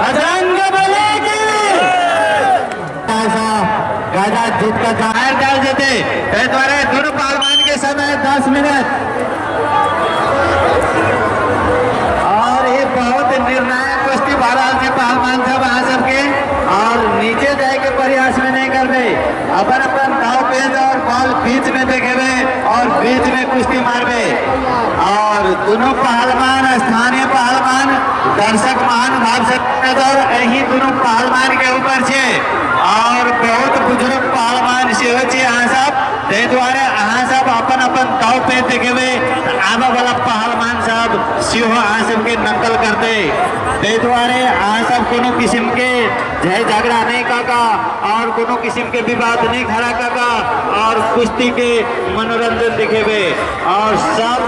बजरंग बली की। ऐसा गदा जीत का जाहिर डाल जेते, ताहि दुआरे दुनू पहलवान के समय 10 मिनट। और ये बहुत निर्णायक कुश्ती भऽ रहल छै पहलवान सब अहाँ सबके, और नीचे जाए के प्रयास में नहीं करबे, अपन अपन दाव पेच और बॉल बीच में देखेबे और बीच में कुश्ती मारबे। और दोनों पहलवान स्थानीय पहलवान, दर्शक महानुभाव से नजर एही दोनों पहलवान के ऊपर छे, और बहुत बुजुर्ग पहलवान सेहो छे अहाँ सब, ताहि दुआरे अहाँ सब अपन अपन दाव पेच देखेबे, आबऽ वाला पहलवान सब सेहो अहाँ सबके नकल करते। ताहि दुआरे अहाँ सब कोनो किस्म के झय झगड़ा नहीं कऽ कऽ और कोनो किस्म के विवाद नहीं खड़ा कऽ कऽ और कुश्ती के मनोरंजन देखेबे। और सब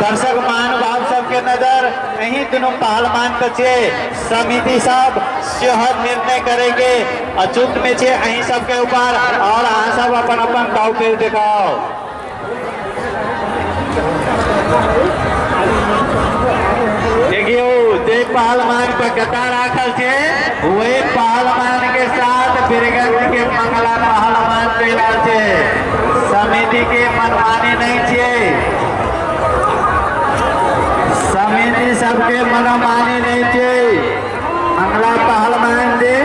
दर्शक महानुभाव सबके नजर एही दुनू पहलवान पर छे, समिति सब सेहो निर्णय करेके अचूक में छे अहीं सबके ऊपर, और अहाँ सब अपन अपन दाव पेच देखाओ। देखियो जे पहलवान पर गद्दा राखल छे वही पहलवान के साथ बीरगंज के मंगला पहलवान चलि रहल छे। समिति के मनमानी नहीं छे, समिति सबके मनमानी नहीं छे। मंगला पहलवान जी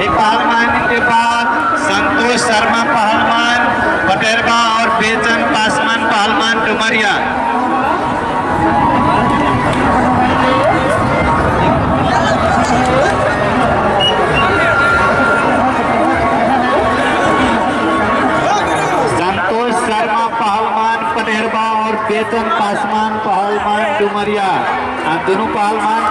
पहलवान के बाद संतोष शर्मा पहलवान पटेरबा और बेचन पासवान पहलवान डुमरिया। संतोष शर्मा पहलवान पटेरबा और बेचन पासवान पहलवान डुमरिया, दोनों पहलवान।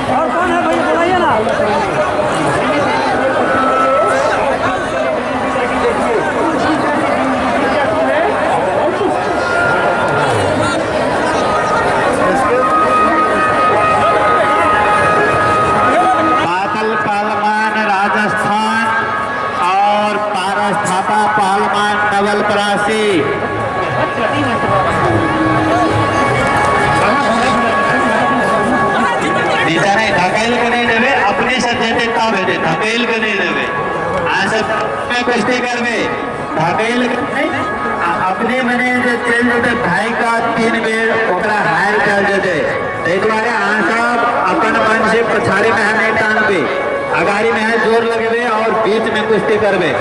और कौन है भाई, बुलाइए ना। बादल पहलवान राजस्थान और पारस थापा पहलवान नवलपरासी। नीचा नहीं धकेल के नहीं देवे, अपने से जेते तब हेतै, धकेल के नहीं देवे। अहाँ सब में कुश्ती करबे, धकेल के नहीं, अपने मने जे चलि जेतै भाई का 3 बेर ओकरा हारि कयल जेतै। ताहि दुआरे अहाँ सब अपन मन से पछाड़ी में नहीं टांगबे, अगाड़ी में है जोर लगेबे और बीच में कुश्ती करबे।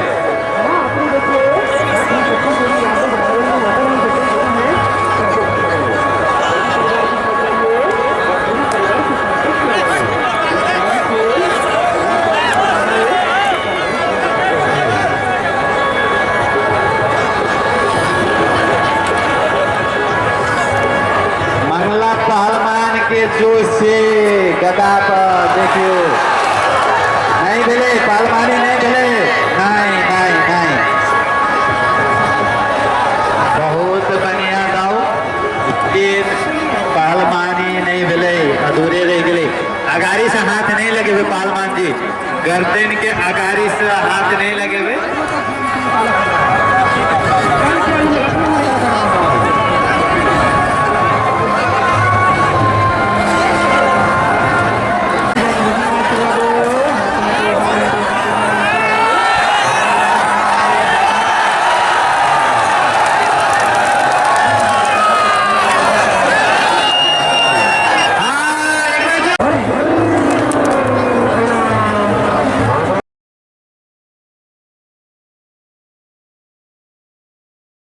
मंगला पहलवान के जोश से गदा पर देखियो नहीं भेले, पहलवानी नहीं भेले, नहीं नहीं नहीं, बहुत बढ़िया दाव, लेकिन पहलवानी नहीं भेले, अधूरे रह गेले। अगाड़ी से हाथ नहीं लगेबे पहलवान जी, गर्दन